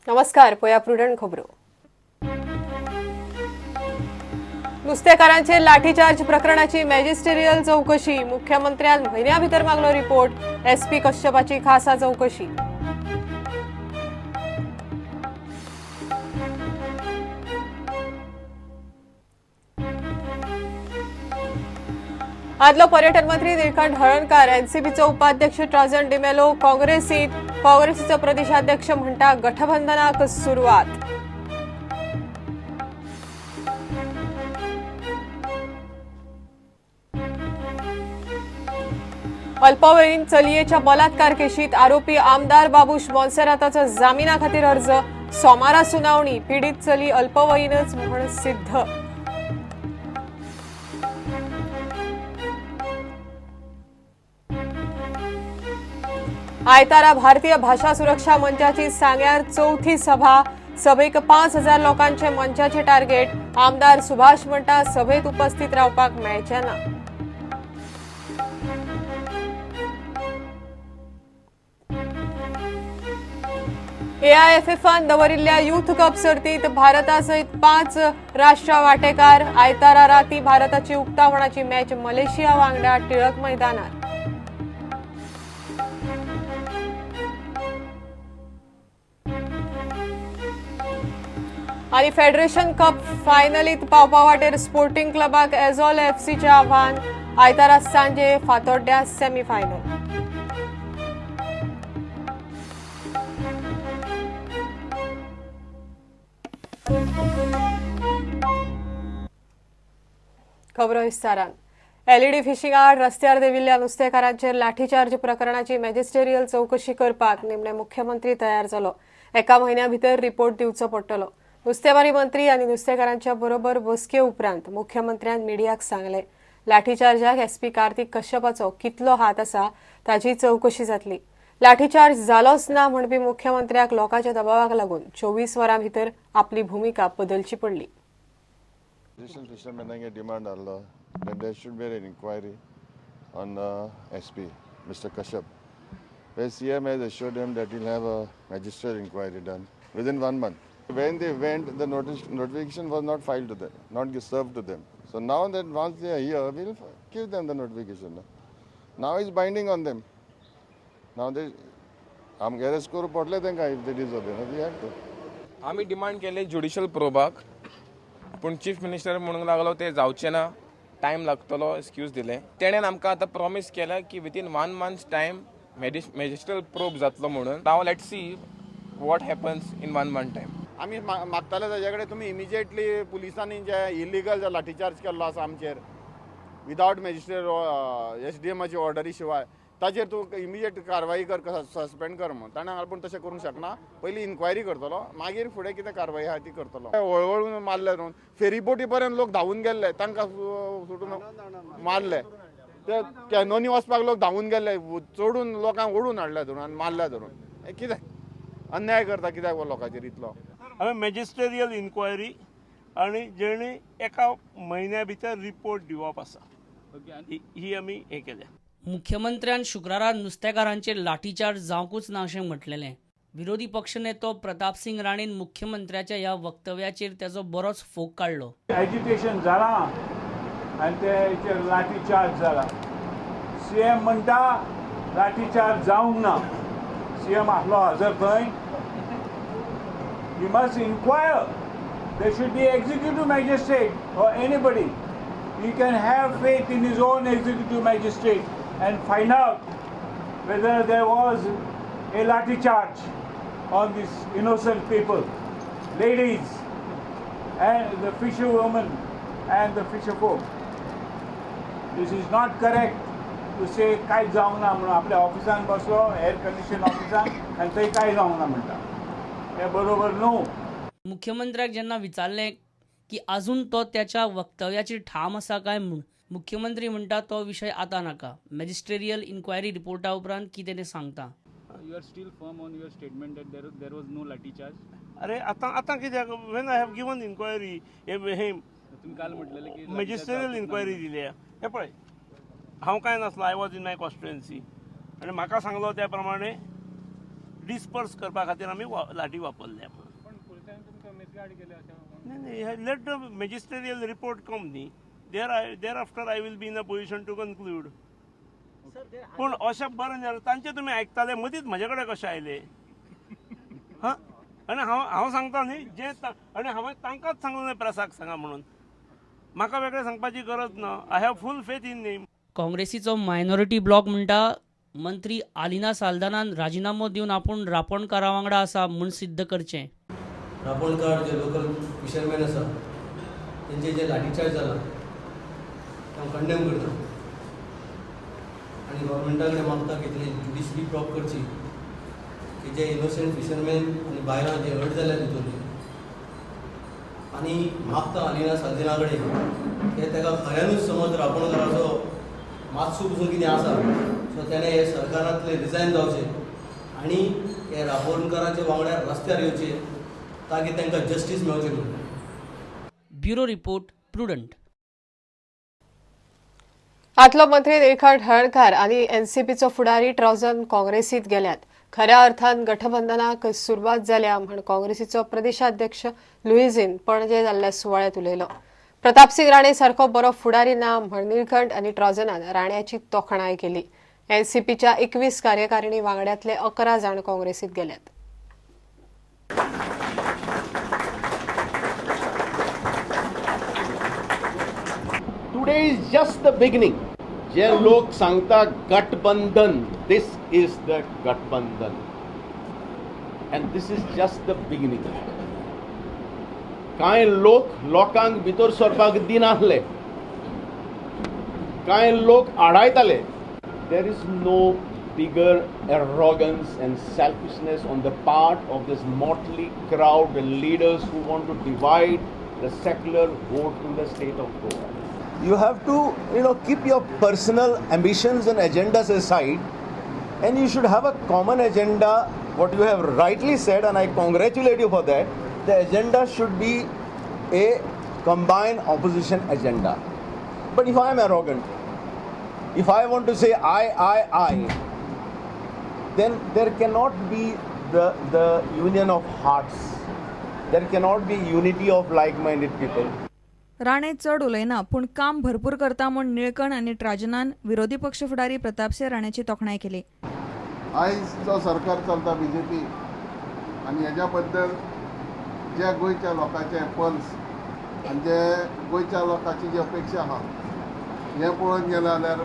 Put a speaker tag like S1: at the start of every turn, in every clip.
S1: नमस्कार, पळया प्रुडंट खबरो. नुस्तेकारांचेर लाठीचार्ज प्रकरणाची मॅजिस्टेरियल चौकशी, मुख्यमंत्र्यान म्हयन्या भितर मागलो रिपोर्ट, एसपी कश्यपाची खासा चौकशी. आदलो पर्यटन मंत्री निळकंठ हळर्णकार, एनसीपीचो उपाध्यक्ष ट्राजन डिमेलो काँग्रेसीत, काँग्रेसीचो प्रदेशाध्यक्ष म्हणटा गठबंधनाक सुरवात. अल्पवयीन चलयेच्या बलात्कार केशीत आरोपी आमदार बाबूश मोन्सेराताचो जामिना खातीर अर्ज, सोमारा सुनावणी, पीडित चली अल्पवयीनच म्हण सिद्ध. आयतारा भारतीय भाषा सुरक्षा मंचाची सांग्यार चौथी सभा, सभेक 5,000 लोकांचे मंचाचे टार्गेट, आमदार सुभाष म्हणटा सभेत उपस्थित रावपाक मेळचे ना. एआयएफएफान दवरिल्ल्या युथ कप सर्तीत भारता सयत 5 राष्ट्रां वांटेकार, आयतारा राती भारताची उक्तावणाची मॅच मलेशिया वांगडा टिळक मैदानार. आनी फेडरेशन कप फायनलीत पावपा वाटेर स्पोर्टिंग क्लबाक एझॉल एफसीचें आव्हान, आयतारा सांजे फातोड्ड्या सेमीफायनल. खबरो विस्तारान. एलईडी फिशिंग आड रस्त्यार देविल्ल्या नुस्तेकारांचेर लाठीचार्ज प्रकरणाची मॅजिस्टेरियल चौकशी करपाक निमणे मुख्यमंत्री तयार जालो. एका म्हयन्या भितर रिपोर्ट दिवचो पडटलो. नुस्तेमारी मंत्री आनी नुस्तेकारांच्या बरोबर बसके उपरांत मुख्यमंत्र्यान मिडियाक सांगले, लाठीचार्जाक एसपी कार्तिक कश्यपाचो कितलो हात आसा ताची चौकशी जातली. लाठीचार्ज जालोच ना म्हणपी मुख्यमंत्र्याक लोकांच्या दबावाक लागून 24 वरां भितर आपली भूमिका बदलची पडली.
S2: Demand आसलो that there should be an inquiry on SP Mr. Kashyap. Where CM has assured him that he'll have a magisterial inquiry done within 1 month. When they went, the notification was not filed to them, not served to them. So now that once they are here, we'll give them the notification. Now it's binding on them. Now they, I'm arrest करू पडले तेंका if they disobey, we have to.
S3: आमी demand केले judicial प्रोबाक, पूण chief minister म्हणूंक लागलो ते जावचे ना, टायम लागतलो, एक्सक्यूज दिले. तेणेन आमकां आतां प्रॉमीस केला की within 1 month time magisterial probe जातलो म्हणून. Now let's see what happens in 1 month time.
S4: आमी मागताले ताजे कडेन तुमी इमिजिएटली पुलिसांनी जे इलिगल जे लाठीचार्ज केल्लो आसा आमचेर विदावट मॅजिस्ट्रेट एसडीएमाची ऑर्डरी शिवाय, ताजेर तूं इमिजिएट कारवाई कर, सस्पेंड कर म्हणून. ताणें सांगलें पूण तशें करूंक शकना, पयलीं इन्क्वायरी करतलो, मागीर फुडें कितें कारवाई आहा ती करतलो. हळवळून मारले न्हू, फेरीबोटी पर्यंत लोक धांवून गेल्ले, तांकां सुटून मारले. ते कॅनोनी वचपाक लोक धांवून गेल्ले, चडून लोकांक ओडून हाडले धरून आनी मारले धरून. कितें अन्याय करता कित्याक हो लोकांचेर इतलो?
S5: हांवें मॅजिस्टेरियल इन्क्वायरी आनी जेणे एका म्हयन्या भितर रिपोर्ट दिवप आसा, ही आमी हें केल्या.
S6: मुख्यमंत्र्यान शुक्रारा नुस्तेकारांचेर लाठीचार्ज जावंकूच ना अशें म्हटलेलें. विरोधी पक्षनेतो प्रतापसिंग राणेन मुख्यमंत्र्याच्या ह्या वक्तव्याचेर तेजो बरोच फोग काडलो.
S7: एज्युकेशन जाला आनी तेचेर लाठीचार्ज जाला. सीएम म्हणटा लाठीचार्ज जावंक ना, सीएम आसलो हजर थंय. You must inquire. There should be executive magistrate or anybody. He can have faith in his own executive magistrate and find out whether there was a lathi charge on these innocent people, ladies and the fisherwomen and the fisher folk. This is not correct to say काय जावंक ना म्हणून. आपल्या ऑफिसान बसलो, air condition ऑफिसान, आनी थंय काय जावंक ना म्हणटा, हे बरोबर न्हू.
S6: मुख्यमंत्र्याक जेन्ना विचारलें की अजून तो त्याच्या वक्तव्याचेर ठाम आसा काय म्हूण, मुख्यमंत्री म्हणटा तो विशय आतां नाका, मॅजिस्ट्रेरियल इन्क्वायरी रिपोर्टा उपरांत कितें तें सांगता.
S8: You are still firm on your statement that there was no lathi charge.
S5: अरे आतां आतां कित्याक when I have given inquiry हे
S8: तुमी काल म्हटलेलें की
S5: मॅजिस्ट्रेरियल इन्क्वायरी दिल्या. हे पळय, हांव कांय नासलो, I was in my constituency आनी म्हाका सांगलो त्या प्रमाणे डिस्पर्स करपा खातीर आमी लाठी वापरल्या. नाही नाही, let the magisterial report come न्ही, thereafter I will be in a position to conclude. पूण अशें बरें जाल्यार तांचें तुमी आयकताले, मदींच म्हजे कडेन कशें आयले? हां, आनी हांव सांगता न्ही जें, आनी हांवें तांकांच सांगलें प्रेसाक सांगा म्हणून, म्हाका वेगळें सांगपाची गरज ना. I have full faith in name.
S6: काँग्रेसीचो मायनॉरिटी ब्लॉक म्हणटा मंत्री आलिना साल्दानान राजिनामो दिवन आपूण रापोणकारा वांगडा आसा म्हूण सिद्ध करचें.
S9: रापोणकार जे लोकल फिशरमॅन आसा तेंचे जे लाठीचार्ज जाला ते हांव कंडेम करता आनी गव्हर्मेंटा कडेन मागता की तेणी ज्युडिशरी प्रॉप करची की जे इनोसंट फिशरमॅन आनी बायलां जे हर्ट जाल्या तितून, आनी मागता आलिना साल्दिना कडेन की ताका खऱ्यानूच समज रापोणकाराचो मातसो पसून कितें आसा सो तेणें हे सरकारांतले रिजायन जावचें आनी हे रापोणकाराच्या वांगड्यार रस्त्यार येवचे ताकी तांकां जस्टीस मेळचें म्हणून.
S6: Bureau report, Prudent.
S1: आदलो मंत्री निळकंठ हळर्णकार आनी एनसीपीचो फुडारी ट्रॉजन काँग्रेसीत गेल्यात. खऱ्या अर्थान गठबंधनाक सुरवात जाल्या म्हण काँग्रेसीचो प्रदेशाध्यक्ष लुईझीन पणजे जाल्ल्या सुवाळ्यांत उलयलो. प्रतापसिंग राणे सारको बरो फुडारी ना म्हण निळकंठ आनी ट्रॉजनान राण्याची तोखणाय केली. एनसीपीच्या 21 कार्यकारिणी वांगड्यांतले 11 जाण काँग्रेसीत गेल्यात.
S10: Today is just the beginning. जे लोक सांगता गठबंधन, this is the गठबंधन and this is just the beginning. कांय लोक लोकांक भितर सरपाक दिनासले, कांय लोक आडायताले. There is no bigger arrogance and selfishness on the part of this motley crowd, the leaders who want to divide the secular vote in the state of Goa.
S11: You have to, keep your personal ambitions and agendas aside, and you should have a common agenda. What you have rightly said, and I congratulate you for that, the agenda should be a combined opposition agenda. But if I am arrogant, if I want to say I, then there cannot be the union of hearts. There cannot be unity of like-minded people.
S12: Rane चड उलयना पूण काम भरपूर करता म्हूण निळकंठ आनी ट्राजनान विरोधी पक्ष फुडारी प्रतापसिंह राणेची तोखणाय केली.
S2: आयज जो सरकार चलता बीजेपी आनी हेज्या बद्दल ज्या गोंयच्या लोकांचे पल्स आनी जे गोंयच्या लोकांची जी अपेक्षा आहा हें पळोवन गेलें जाल्यार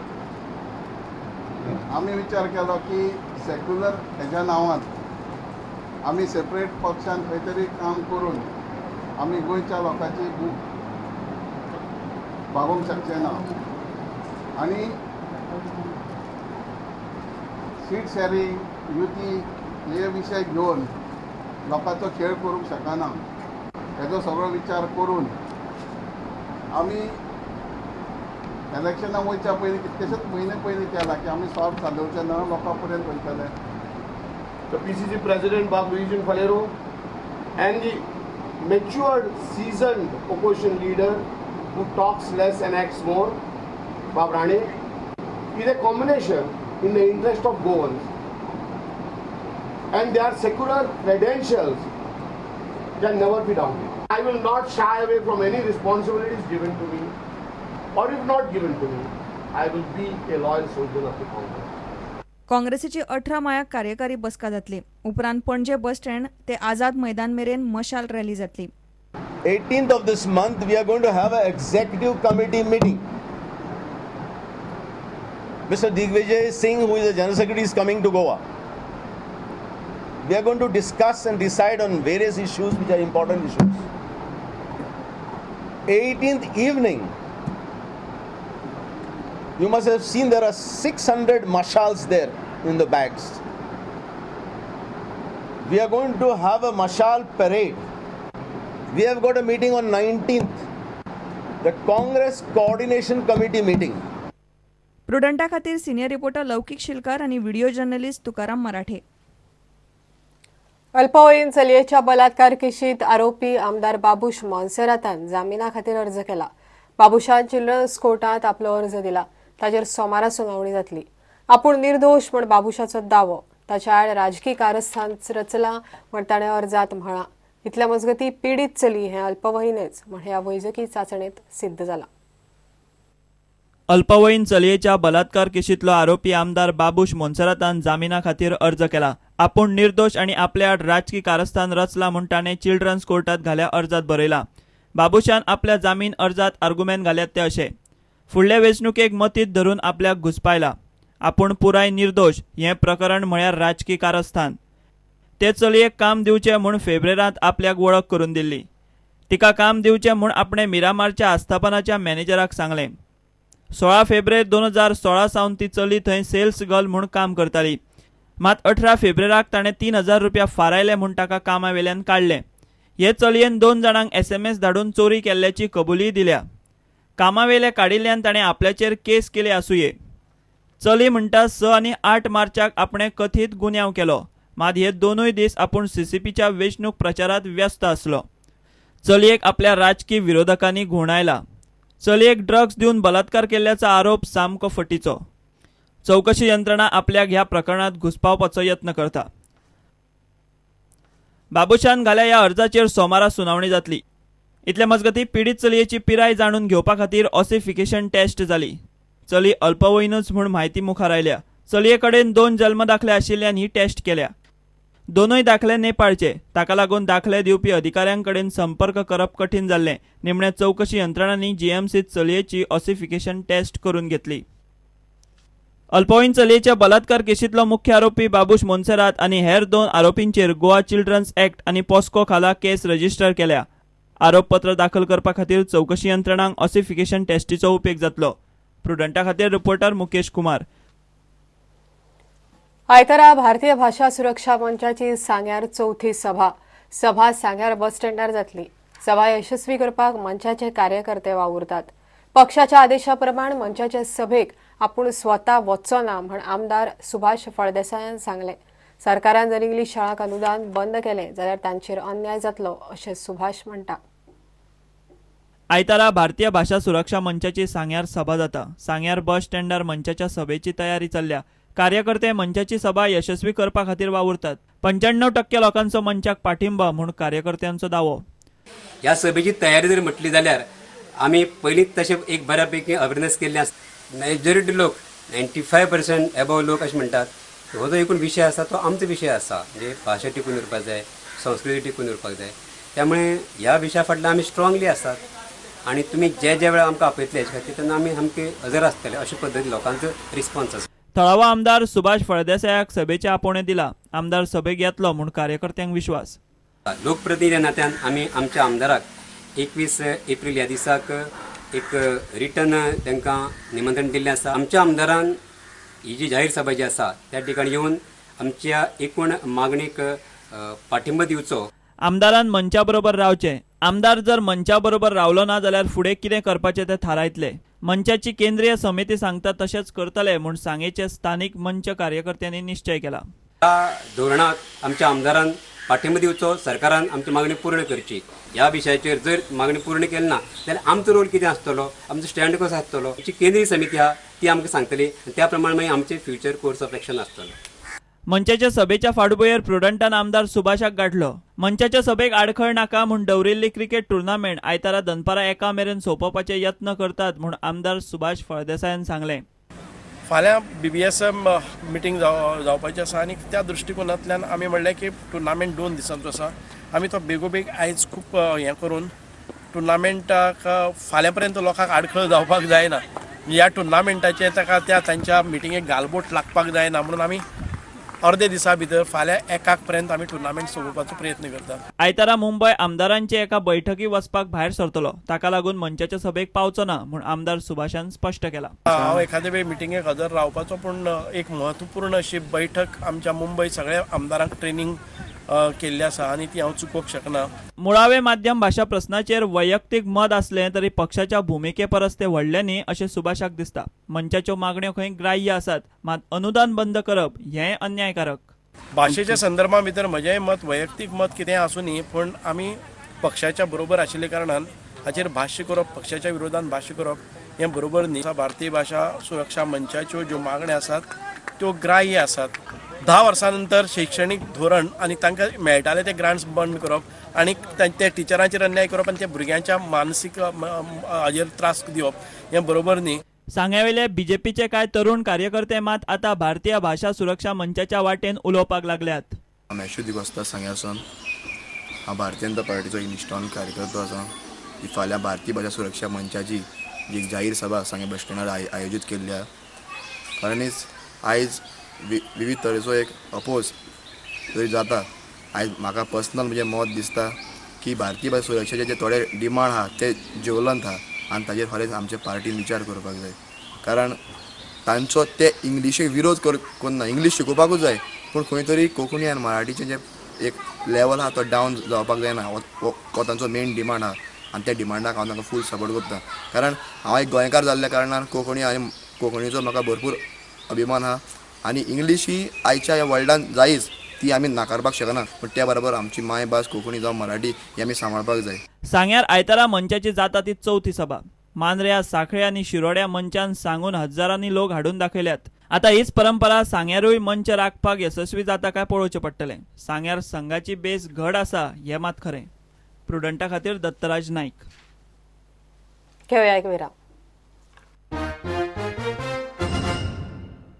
S2: आमी विचार केलो की सेक्युलर हेज्या नांवान आमी सेपरेट पक्षान खंय तरी काम करून आमी गोंयच्या लोकांची भूक भागोवंक शकचे ना आनी सीट शॅरिंग युती हे विशय घेवन लोकांचो खेळ करूंक शकना. हेजो सगळो विचार करून आमी इलेक्शनाक वयच्या पयलीं कितकेशेच म्हयने पयलीं केला की आमी सॉल्व चालोवचे ना, लोकां पर्यंत वयतले.
S10: The PCC President Babu Luizinho Faleiro and the matured, seasoned opposition leader who talks less and acts more, Babu Rane, is a combination in the interest of Goans, and their secular credentials can never be doubted. I will not shy away from any responsibilities given to me, or if not given to me, I will be a loyal soldier of the Congress.
S12: काँग्रेसीची 18 मायाक कार्यकारी बसका जातली. उपरांत Panaji bus stand ते आझाद मैदान मेरेन मशाल rally जातली.
S11: 18th of this month we are going to have an executive committee meeting. Mr. Digvijay Singh, who is the General Secretary, is coming to Goa. We are going to discuss and decide on various issues which are important issues. 18th evening, you must have seen there are 600 mashals there in the bags. We are going to have a mashal parade. We have got a meeting on 19th, the Congress Coordination Committee meeting.
S12: प्रुडंटा खातीर senior reporter लौकिक शिलकार आणि video journalist Tukaram मराठे.
S1: अल्पवयीन चलयेच्या बलात्कार केशीत आरोपी आमदार बाबूश मोन्सेरातान जामिना खातीर अर्ज केला. बाबूशान चिल्ड्रन्स कोर्टात आपलो अर्ज दिला. ताचेर सोमारा सुनावणी जातली. आपूण निर्दोश म्हण बाबूशाचो दावो. ताच्या आड राजकी कारस्थान रचलां म्हण ताणें अर्जात म्हळां. इतल्या मजगती पिडीत चली हें अल्पवयीनच म्हण ह्या वैजकी चाचणेत सिद्ध जाला.
S13: अल्पवयीन चलयेच्या बलात्कार केशींतलो आरोपी आमदार बाबूश मोन्सेरातान जामिना खातीर अर्ज केला. आपूण निर्दोश आनी आपल्या आड राजकी कारस्थान रचला म्हूण ताणें चिल्ड्रन्स कोर्टात घाल्या अर्जात बरयला. बाबूशान आपल्या जामीन अर्जात आर्गुमेंत घाल्यात ते अशे: फुडले वेंचणुकेक मतींत धरून आपल्याक घुसपायला. आपूण पुराय निर्दोश. हें प्रकरण म्हळ्यार राजकी कारस्थान. ते चलयेक काम दिवचें म्हूण फेब्रेरांत आपल्याक वळख करून दिल्ली. तिका काम दिवचें म्हूण आपणें मिरामारच्या आस्थापनाच्या मॅनेजराक सांगलें. 16 फेब्रेर 2016 सावन ती चली थंय सेल्स गर्ल म्हूण काम करताली. मात 18 फेब्रेराक ताणें 3000 रुपया फारायले म्हूण ताका कामा वेल्यान काडलें. हे चलयेन 2 जाणांक SMS धाडून चोरी केल्ल्याची कबुलीय दिल्या. कामावेले काडिल्ल्यान ताणें आपल्याचेर केस केली आसुये. चली म्हणटा 6 आनी 8 मार्चाक आपणें कथीत गुन्यांव केलो. मात हे दोनूय दीस आपूण CCPच्या वेंचणूक प्रचारात व्यस्त आसलो. चलयेक आपल्या राजकी विरोधकांनी घुंवडायला. चलयेक ड्रग्स दिवन बलात्कार केल्ल्याचो आरोप सामको फटीचो. चवकशी यंत्रणा आपल्याक ह्या प्रकरणात घुसपावपाचो यत्न करता. बाबूशान घाल्या ह्या अर्जाचेर सोमारा सुनावणी जातली. इतले मजगती पिडीत चलयेची पिराय जाणून घेवपा खातीर ऑसिफिकेशन टेस्ट जाली. चली अल्पवयीनच म्हूण म्हायती मुखार आयल्या. चलये कडेन 2 जल्म दाखले आशिल्ल्यान ही टेस्ट केल्या. दोनूय दाखले नेपाळचे. ताका लागून दाखले दिवपी अधिकाऱ्यांकडेन संपर्क करप कठीण जाल्लें. निमणे चवकशी यंत्रणांनी GMCत चलयेची ऑसिफिकेशन टेस्ट करून घेतली. अल्पवयीन चलयेच्या बलात्कार केशींतलो मुख्य आरोपी बाबूश मोन्सेरात आनी हेर 2 आरोपींचेर गोवा चिल्ड्रन्स ऍक्ट आनी पॉस्को खाला केस रजिस्टर केल्या. आरोपपत्र दाखल करपा खातीर चवकशी यंत्रणांक ऑसिफिकेशन टेस्टीचो उपेग जातलो. प्रुडंटा खातीर रिपोर्टर मुकेश कुमार.
S1: आयतारा भारतीय भाषा सुरक्षा मंचाची सांग्यार चौथी सभा. सभा सांग्यार बस स्टँडार जातली. सभा यशस्वी करपाक मंचाचे कार्यकर्ते वावुरतात. पक्षाच्या आदेशा प्रमाण मंचाचे सभेक आपूण स्वता वचचो ना म्हण आमदार सुभाष फळदेसायान सांगलें. सरकारान जर इंग्लीश शाळांक अनुदान बंद केलें जाल्यार तांचेर अन्याय जातलो अशें सुभाष म्हणटा.
S13: आयतारा भारतीय भाषा सुरक्षा मंचाची सांग्यार सभा जाता. सांग्यार बस स्टँडार मंचाच्या सभेची तयारी चल्ल्या. कार्यकर्ते मंचाची सभा यशस्वी करपा खातीर वावुरतात. 95% लोकांचो मंचाक पाठिंबा म्हूण कार्यकर्त्यांचो दावो.
S14: ह्या सभेची तयारी जर म्हटली जाल्यार आमी पयलींच तशें एक बऱ्यापैकी अवेरनेस केल्लें आसा. मेजॉरिटी लोक 95% एबोव लोक अशें म्हणटात हो जो एकूण विशय आसा तो आमचो विशय आसा, म्हणजे भाशा टिकून उरपाक जाय, संस्कृती टिकून उरपाक जाय. त्यामुळे ह्या विशया फाटल्यान आमी स्ट्रांगली आसात आनी तुमी जे जे वेळार आमकां आपयतले हेजे खातीर तेन्ना आमी सामके हजर आसतले अशे पद्दतीन लोकांचो रिस्पॉन्स आसा.
S13: थळावा आमदार सुभाष फळदेसायाक सभेचे आपोवणें दिला. आमदार सभेक येतलो म्हूण कार्यकर्त्यांक विश्वास.
S14: लोकप्रतिनिधी नात्यान आमी आमच्या आमदाराक 21 एप्रील ह्या दिसाक एक रिटर्न तांकां निमंत्रण दिल्लें आसा. आमच्या आमदारान ही जी जाहीर सभा जी आसा त्या ठिकाणी येवन आमच्या एकूण मागणीक पाठिंबो दिवचो.
S13: आमदारान मंचा बरोबर रावचें. आमदार जर मंचा बरोबर रावलो ना जाल्यार फुडें कितें करपाचें तें थारायतले. मंचाची केंद्रीय समिती सांगता तशेंच करतले म्हूण सांगेचे स्थानीक मंच कार्यकर्त्यांनी निश्चय केला.
S14: ह्या धोरणाक आमच्या आमदारान पाठिंबो दिवचो, सरकारान आमची मागणी पूर्ण करची. ह्या विशयाचेर जर मागणी पूर्ण केली ना जाल्यार आमचो रोल कितें आसतलो, आमचो स्टँड कसो आसतलो, आमची केंद्रीय समिती आहा ती आमकां सांगतली आनी त्या प्रमाणे मागीर आमचे फ्युचर कोर्स ऑफ एक्शन आसतलो.
S13: मंचाच्या सभेच्या फाटभुंयेर प्रुडंटान आमदार सुभाषाक गाठलो. मंचाच्या सभेक आडखळ नाका म्हूण दवरिल्ली क्रिकेट टुर्नामेंट आयतारा दनपारा 1 मेरेन सोंपोवपाचे यत्न करतात म्हूण आमदार सुभाष फळदेसायान सांगलें.
S15: फाल्यां BBSM meeting जावपाची आसा आनी त्या दृश्टिकोनांतल्यान आमी म्हणलें की टुर्नामेंट 2 दिसांचो आसा, आमी तो बेगोबेग आयज खूब हें करून टुर्नामेंटाक फाल्यां पर्यंत लोकांक आडखळ जावपाक जायना, ह्या टुर्नामेंटाचें ताका त्या तांच्या मिटिंगेक गालबोट लागपाक जायना म्हणून आमी अर्दे दिसा भितर फाल्यां 1 पर्यंत आमी टुर्नामेंट सोंपोवपाचो प्रयत्न करतात.
S13: आयतारा मुंबय आमदारांचे एका बैठकी वचपाक भायर सरतलो, ताका लागून मंचाच्या सभेक पावचो ना म्हूण आमदार सुभाषान स्पश्ट केला.
S15: हांव एखादे वेळ मिटिंगेक हजर रावपाचो, पूण एक महत्वपूर्ण अशी बैठक आमच्या मुंबय सगळ्या आमदारांक ट्रेनींग केल्ली आसा आनी ती हांव चुकोवंक शकना.
S13: मुळावे माध्यम भाशा प्रस्नाचेर वैयक्तीक मत आसलें तरी पक्षाच्या भुमिके परस ते व्हडले न्ही अशें सुभाषाक दिसता. मंचाच्यो मागण्यो खंय ग्राह्य आसात, मात अनुदान बंद करप हें अन्यायकारक.
S15: भाशेच्या संदर्भा भितर म्हजें मत वैयक्तीक मत कितेंय आसूं न्ही, पूण आमी पक्षाच्या बरोबर आशिल्ल्या कारणान हाचेर भाश्य करप, पक्षाच्या विरोधान भाश्य करप हें बरोबर न्ही. भारतीय भाशा सुरक्षा मंचाच्यो ज्यो मागण्यो आसात त्यो ग्राह्य आसात. 10 वर्सां नंतर शैक्षणीक धोरण आनी तांकां मेळटाले ते ग्रांट्स बंद करप आनी ते टिचरांचेर अन्याय करप आनी त्या भुरग्यांच्या मानसीक हाजेर त्रास दिवप हें बरोबर न्ही.
S13: सांग्यावेले बीजेपीचे कांय तरुण कार्यकर्ते मात आतां भारतीय भाशा सुरक्षा मंचाच्या वाटेन उलोवपाक लागल्यात.
S16: मॅश्यू दिकोस्ता सांग्यासून हांव भारतीय जनता पार्टीचो एक निश्ठावान कार्यकर्तो आसा. फाल्यां भारतीय भाशा सुरक्षा मंचाची जी एक जाहीर सभा सांगें बस स्टँडार आयोजीत केल्ली आसा. खऱ्यांनीच आयज विविध तरेचो एक अपोज जरी जाता, आयज म्हाका पर्सनल म्हजें मत दिसता की भारतीय भाशा सुरक्षाचे जे थोडे डिमांड आहा ते ज्वलंत आहा आनी ताजेर खरेंच आमच्या पार्टीन विचार करपाक जाय. कारण तांचो ते इंग्लिशीक विरोध करना, इंग्लीश शिकोवपाकूच जाय, पूण खंय तरी कोंकणी आनी मराठीचें जें एक लेवल आहा तो डावन जावपाक जायना. हो तांचो मेन डिमांड आहा आनी त्या डिमांडाक हांव तांकां फूल सपोर्ट करता. कारण हांव एक गोंयकार जाल्ल्या कारणान कोंकणी आनी कोंकणीचो म्हाका भरपूर अभिमान आहा आनी इंग्लीश ही आयच्या ह्या वर्ल्डान जायच, ती आमी नाकारपाक शकना, पूण त्या बरोबर आमची मायभास कोंकणी जावं मराठी ही आमी सांबाळपाक जाय.
S13: सांग्यार आयतारा मंचाची जाता ती चवथी सभा. मांद्र्या, सांखळे आनी शिरोड्या मंचान सांगून हजारांनी लोक हाडून दाखयल्यात. आतां हीच परंपरा सांग्यारूय मंच राखपाक येसस्वी जाता काय पळोवचें पडटलें. सांग्यार संघाची बेस घड आसा हें मात खरें. प्रुडंटा खातीर दत्तराज नाईक.
S1: घेवया एक विराम.